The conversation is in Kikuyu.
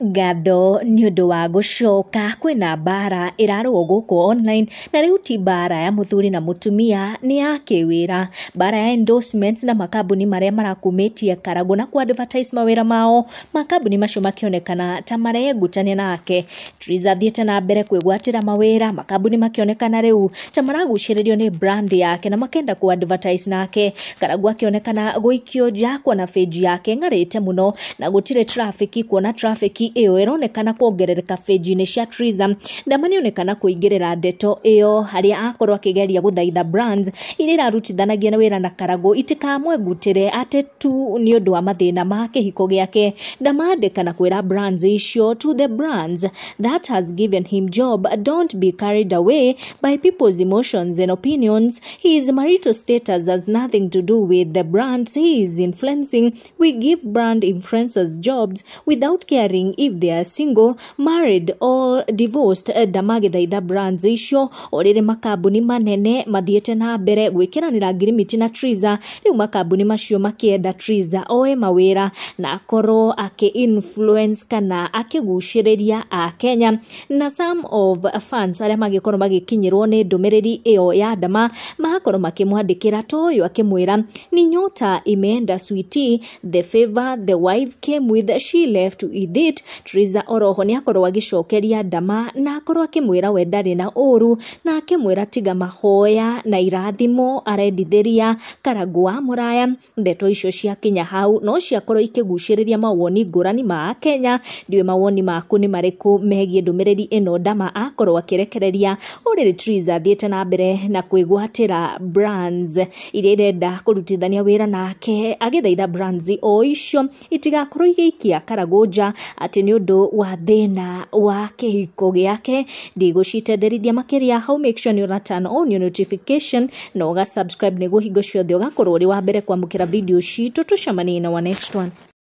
Ngatho nĩ ũndũ wa gũcoka kwĩna mbara ĩrarũo gũkũ online na rĩu ti mbara ya mũthuri na mũtumia, nĩ ya kĩwĩra, mbara ya endorsements na makambuni marĩa marakumĩtie Karagũ na ku advertise mawĩra mao, makambuni macio makĩonekana ta marengutania nake. Triza athiĩte na mbere kwĩgwatĩra mawĩra, makambuni makĩonekana rĩu ta maragucĩrĩrio nĩ brand yake na makenda ku advertise nake. Karagũ akĩonekana gũikio nja kuona page yake ĩng'arĩte mũno na gũtirĩ traffic, kuona traffic ĩyo ĩronekana kuongerereka page-inĩ cia Triza. Ndama nĩonekana kũingĩrĩra ndeto ĩyo harĩa akorwo akĩgeria gũthaitha brands iria irarutithanagia na wĩra na Karagũ itikamwengutĩre atĩ tu nĩ ũndũ wa mathĩna ma kĩhiko gĩake. Ndamandĩka na kwĩra brands icio, to the brands that has given him job, don't be carried away by people's emotions and opinions. His marital status has nothing to do with the brands he is influencing. We give brand influencers jobs without caring if they are single, married or divorced. Ndamagĩthaitha brands icio o rĩrĩ makambuni manene mathiĩte na mbere gwĩkĩranĩra ngirimiti na Triza, rĩu makambuni macio makĩenda Triza oe mawĩra na akorwo akĩ influence kana akĩgucĩrĩria Akenya. Na some of fans arĩa magĩkorwo magĩkinyĩrwo nĩ ndũmĩrĩri ĩyo ya Ndama magakorwo makĩmwandĩkĩra ta ũyũ akĩmwĩra, ni nyota imeenda sweetie, the favor the wife came with, she left with it. Triza oroho nĩ akorwo agĩcokeria Ndama na akorwo akĩmwĩra we ndarĩ na ũru, na akĩmwĩra tiga mahoya na irathimo arendithĩria Karagũ wa Mũraya. Ndeto icio ciakinya hau no ciakorwo ikĩgucĩrĩria mawoni ngũrani ma Akenya. Ndiũĩ mawoni maku nĩ marĩkũ megiĩ ndũmĩrĩri ĩno Ndama akorwo akĩrekereria. Ũrĩrĩ Triza athiĩte na mbere na kwĩgwatĩra brands iria irenda kũrutithania wĩra nake, agĩthaitha brands o icio itigakorwo igĩikia Karagũ nja atĩ nĩ ũndũ wa thĩna wa kĩhiko gĩake. Ndigũcitenderithia makĩria hau, make sure nĩ ũra turn on your notification na ũga subscribe nĩguo hingo ciothe ũgakorwo ũrĩ wa mbere kwamũkĩra video citũ. Tũcemanie na wa next one.